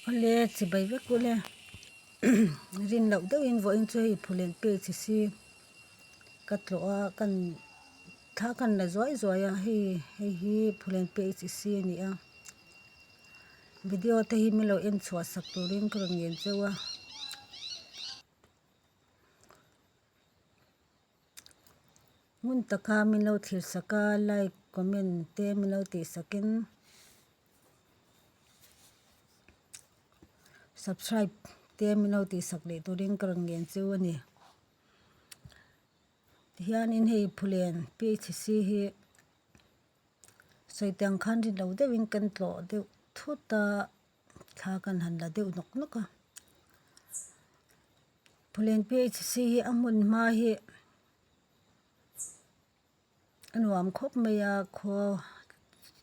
Awle chibai vek ule rin loh deuhin vawiin chu hei phulen page si ka tlawh a kan thla kan la zuai zuai a hei hei hi phulen page si a ni a video te hi min lo en chhuah sak turin ka rawn ngen cheu a. Ngun taka min lo thlir sak a like comment te min lo tih sakin subscribe te min lo tih sak leh turin ka rawn ngen cheu a ni. Tihianin hei Phulen P_H_C hi sawi teh ang khan rin lo deuhin kan tlawh deuh thut a thla kan han la deuh nawk nawk a. Phulen P_H_C hi a hmun hma hi a nuam khawp mai a khaw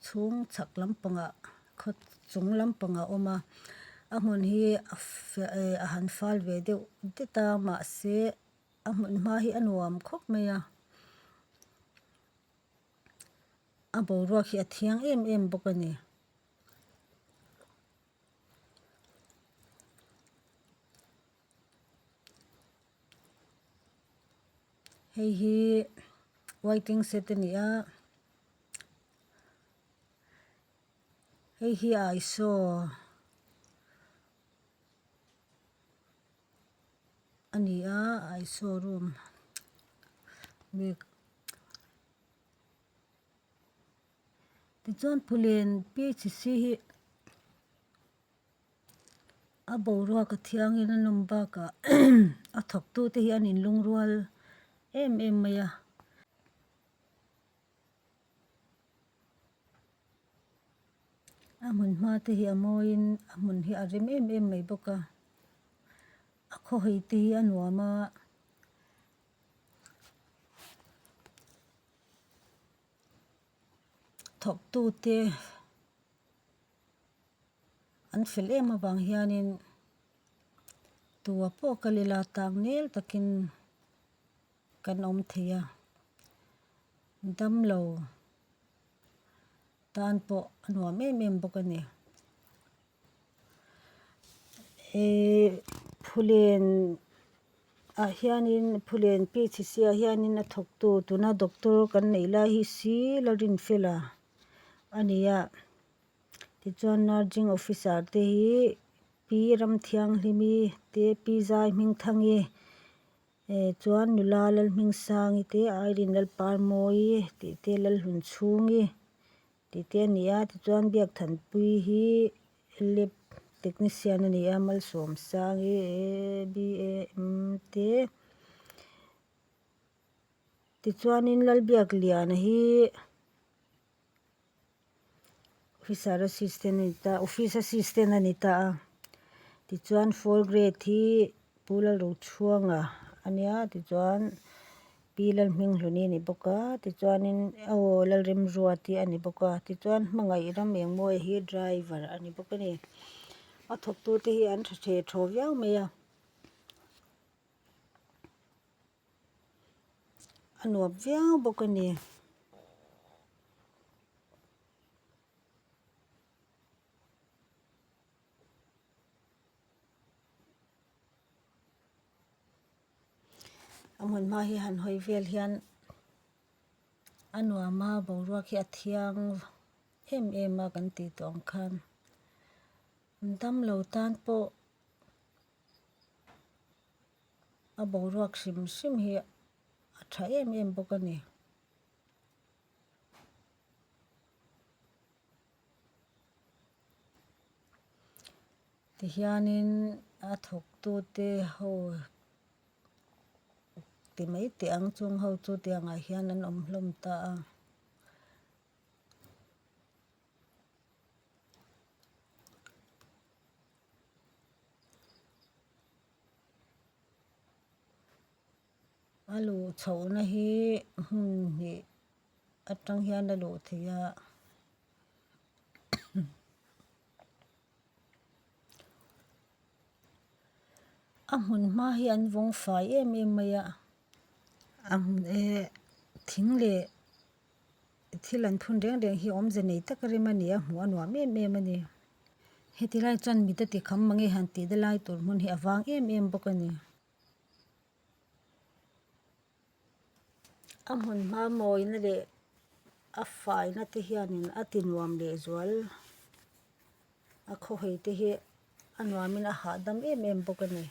chhung chhak lampangah khaw chung lampangah a awm a a hmun hi a a han fal ve deuh det a mahse a hmun hma hi a nuam khawp mai a a boruak hi a thiang em em bawk a ni. Hei hi waiting shed a ni a hei hi aisaw a ni a aisaw room tichuan Phulen P_H_C hi a boruak a thiangin a nawm bakah a thawktu te hi an inlungrual em em mai a. A hmun hma te hi a mawiin a hmun hi a rem em em mai bawk a a khawhawi te hi a nuam a. Thawktute an fel em avang hianin tua pawh kal ila tak nel takin kan awm thei a damlo tan pawh a nuam em em bawk a ni. Ihh phulen ah hianin phulen P_H_C ah hianin a thawktu tuna doctor kan neih lai hi si Lalrinfela a ni a tichuan nursing officer te hi Pi Ramthianghlimi te Pi Zaihmingthangi eh chuan nula Lalhmingsangi te Irene Lalparmawii tih te Lalhlunchhungi. Tih te a ni a tichuan Biakthanpui hi lab technician a ni a Malsawmsangi A B A M te tichuanin Lalbiakliana hi officer assistant a ni ta office assistant a ni ta a tichuan four grade hi Pu Lalrochhuanga a nia tichuan. Pi Lalhminghluni a ni bawk a tichuanin aw Lalremruati a ni bawk a tichuan hmangaih ram engmawia hi driver a ni bawk a ni a thawktu te hi an tha the thaw viau mai a a nuam viau bawk a ni. A hmun hma hi han hawi vel hian a nuam a boruak hi a thiang em em a kan tih tawh ang khan damlo tan pawh a boruak hrim hrim hi a tha em em bawk a ni. Tihianin a thawktute ho ti mai teh ang chung ho chu tiangah hian an awm hlawm ta a. A luh chhohna hi hmun hnih atang hian a luh theih a. A hmun hma hi an vawng fai em em mai a a hmun eh thing leh thil an phun reng reng hi awmze nei tak a rem a ni a hmuh a nuam em em a ni. Heti lai chuan mit a ti kham mange han tih na lai tur hmun hi a vang em em bawk a ni. A hmun hma mawina leh a faina te hianin a ti nuam leh zual a khawhawi te hi a nuamin a hahdam em em bawk a ni.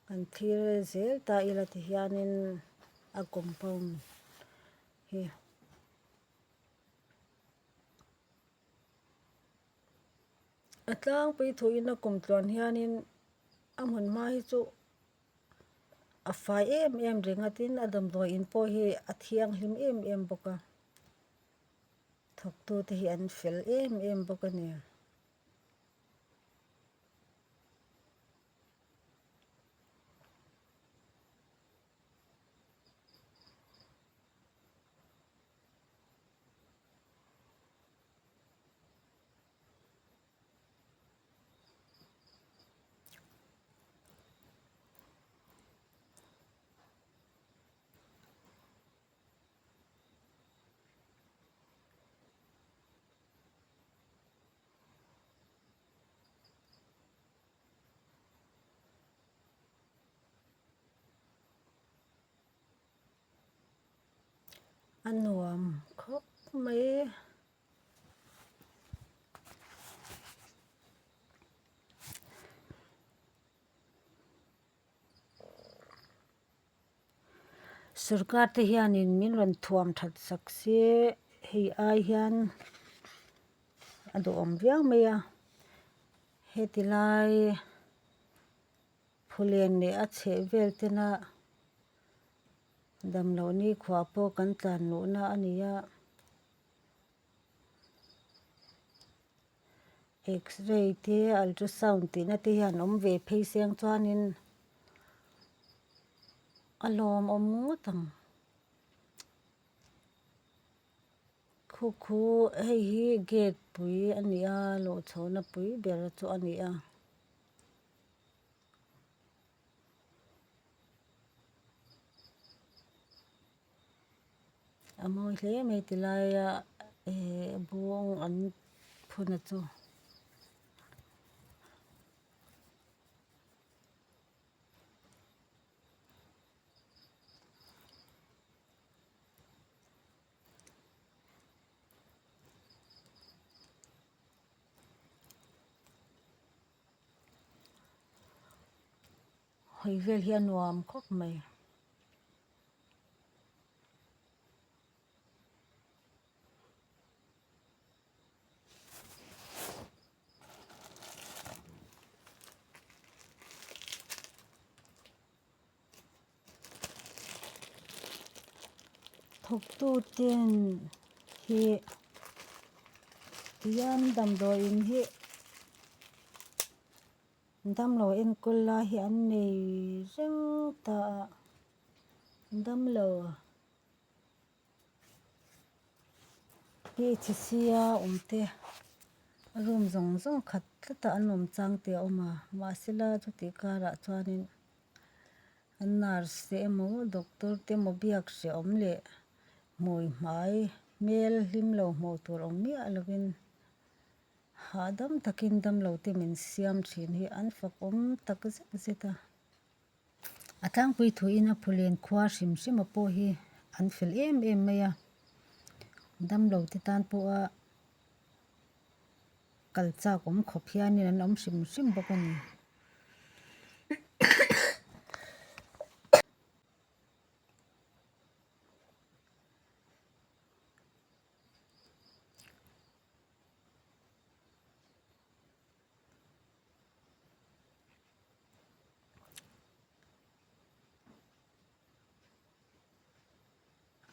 Kan thlir zel ta ila ti hianin a compound hi. A tlangpui thuin a kum tluan hianin a hmun hma hi chu a fai em em reng a tin a damdawi in pawh hi a thianghlim em em bawk a thawktu te hi an fel em em bawk a ni. A nuam khawp mai. Sorkar te hianin min rawn thuam that sak se hei ai hian a duhawm viau mai a heti lai Phulen leh a chheh vel tena damloh nikhua pawh kan tlan luhna a ni a. X-ray te ultrasound tihna te hian awm ve phei seng chuanin a lawmawm ngawt ang. Khu khu hei hi gate pui a ni a lawhchhohna pui ber chu a ni a. A mawi hle mai ti laia eh bawng an phun a chu. Hawi vel hi a nuam khawp mai. Thawktu ten hi tihian damdawiin hi damlo enkawl lai hi an nei reng ta a damlo P_H_C a awm te room zawng zawng khat tlat a an awm chang te a awm a mahsela chutih karah chuanin an nurse te emaw doctor te emaw biak hrehawm leh hmui hmai hmel hlim lo hmuh tur awm miah lovin hahdam takin damlo te min siam thin hi an fakawm tak zet zet a. A tlangpui thuin a phulen khua hrim hrim a pawh hi an fel em em mai a, damlo te tan pawha kal chak awm khawp hianin an awm hrim hrim bawk a ni.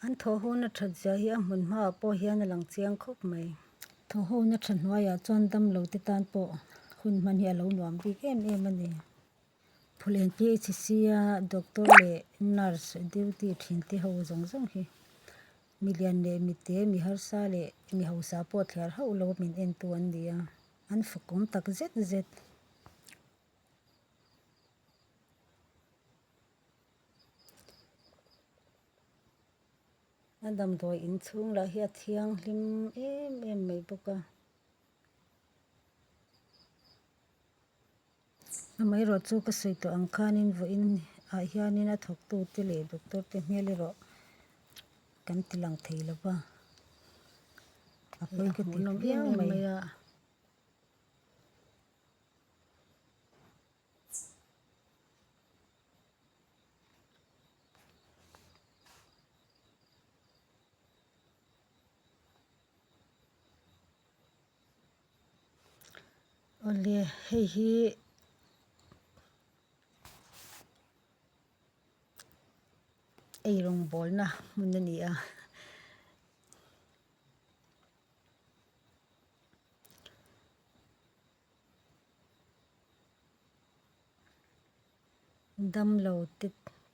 An thawhhona that zia hi a hmun hmaah pawh hian a lang chiang khawp mai. Thawhhona tha hnuaiah chuan damlo te tan pawh hun hman hi a lo nuam bik em em a ni. Phulen P_H_C a doctor leh nurse duty thin te ho zawng zawng hi milian leh mite mi harsa leh mi hausa pawh thliar hauh lo a min entu an ni a. An fakawm tak zet zet. A A damdawi inchhung lah hi a thianghlim em em mai bawk a. Amaherawh chu ka sawi tawh ang khanin vawiin ah hianin a thawktu te leh doctor te hmel erawh kan ti lang thei lo va, a pawi ka ti viau mai a. Awle hei hi eirawng bawlna hmun a ni a. Damlo te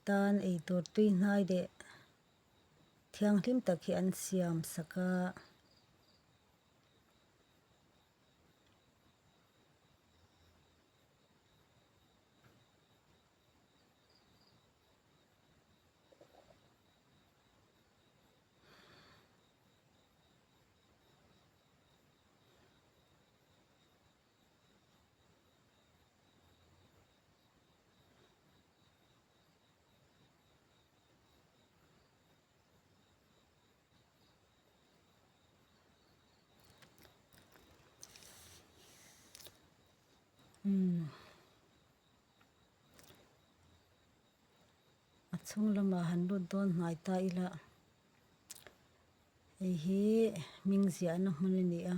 tan eitur tui hnai leh thianghlim tak hi an siam sak a. Umm a chhung lamah han lut dawn hnai ta ila hei hi hming ziahna hmun a ni a.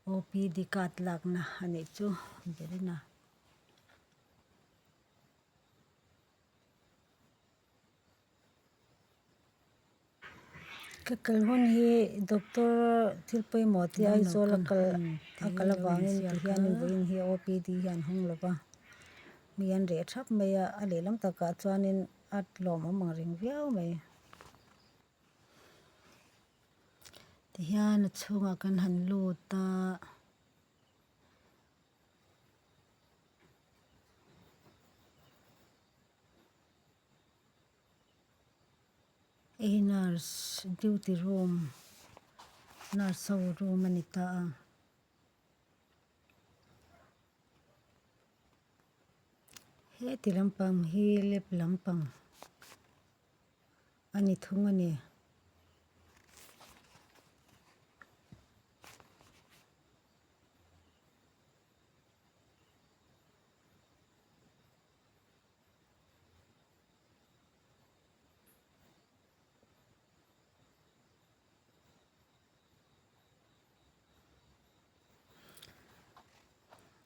OPD card lakna a nih chu berin a. Ka kal hun hi doctor thil pawimawh te Aizawl a kal a kal avangin tihianin vawiin hi OPD hi an hawng lo va mi an reh thap mai a a lehlam takah chuanin a lawmawm ang reng viau mai. Tihian a chhungah kan han lut a. Hei nurse duty room nurse ho room a ni ta a. Heti lampang hi lab lampang a ni thung a ni.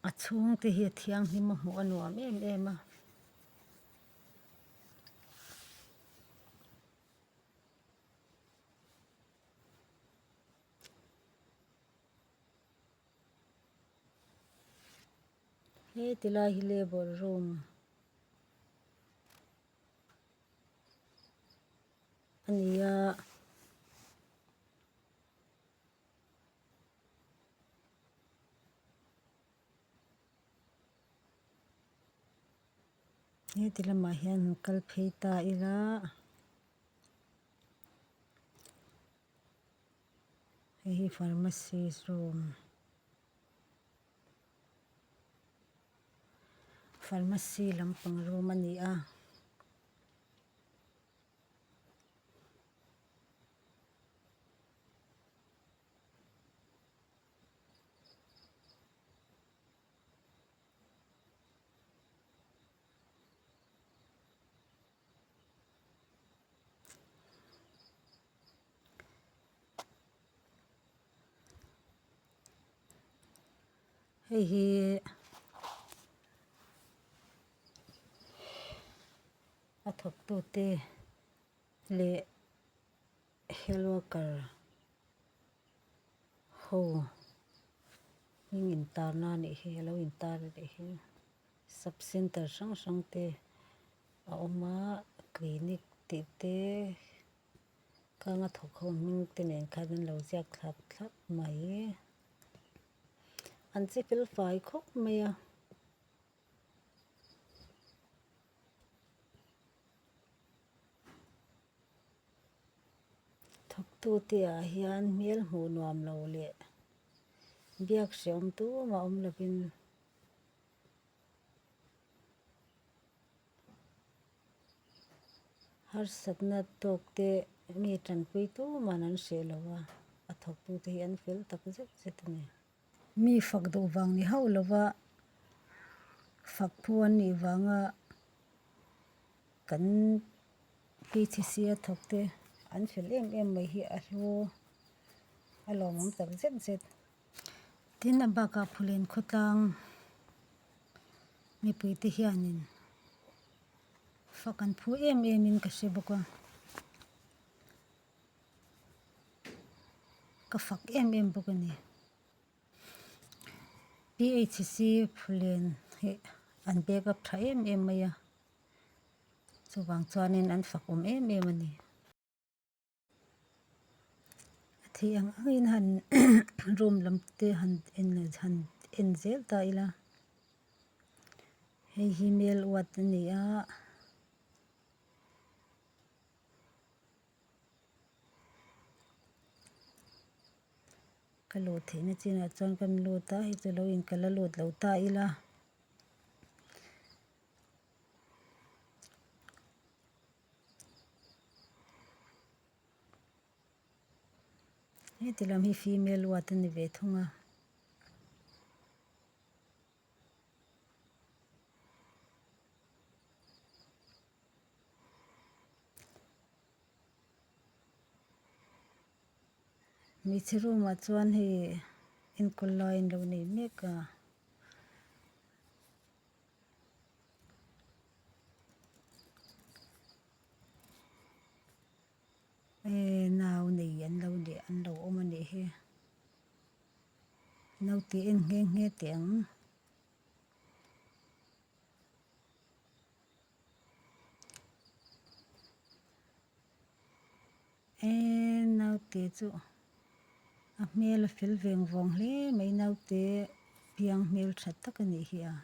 A chhungte hi a thianghlim a hmuh a nuam em em a. Heti lai hi labour room a ni a. Heti lamah hian han kal phei ta ila. Hei hi pharmacist room pharmacy lampang room a ni a. Hei hi a thawktute leh health worker ho hming intarna a nih hi a lo intar a nih hi sub center hrang hrang te a awm a clinic tih te kanga thawk ho hming te nen khan an lo ziak thlap thlap mai an che fel fai khawp mai a. Thawktute ah hian hmel hmuh nuam lo leh biak hrehawm tumah awm lovin harsatna tawk te mi tanpui tuman an hreh lo a, a thawktute hi an fel tak zet zet a ni. Mi fak duh vang ni hauh lova fak phu an nih vanga kan P_H_C a thawk te an fel em em mai hi a hlu a lawmawm tak zet zet. Tin a bakah Phulen khawtlang mipui te hianin fak an phu em em in ka hre bawk a. Ka fak em em bawk a ni. P_H_C Phulen hi an back up tha em em mai a chuvang chuanin an fak awm em em a ni. A theih ang angin han room lam te han en han en zel ta ila hei hi male ward a ni a. Ka luh theihna chinah chuan kan lut a hei chu lo in ka la lut lo ta ila. Heti lam hi female ward a ni ve thung a. Hmeichhe room ah chuan hei enkawl lai an lo nei mek a. Ehh nau nei an lo leh an lo awm a nih hi naute en nghe nghe teh ang. Eee naute chu a hmel a fel veng vawng hle mai naute piang hmel tha tak a nih hi a.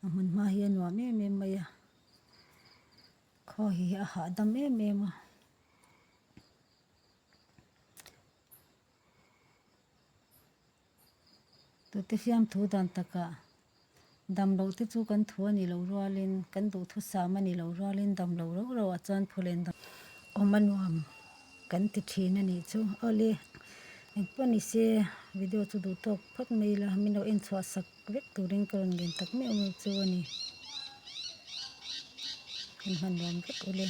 A hmun hma hi a nuam em em mai a khaw hi a hahdam em em a tute fiamthu dan takah damloh te chu kan thu a ni lo rualin kan duhthusam a ni lo rualin damloh rauh rauh ah chuan phawlhen awm a nuam kan ti thin a nih chu awle engpawh ni se video chu duh tawk phawt mai ila min lo en chhuah sak vek turin ka rawn ngen tak meuh meuh chu a ni. Hun hman nuam vek ule.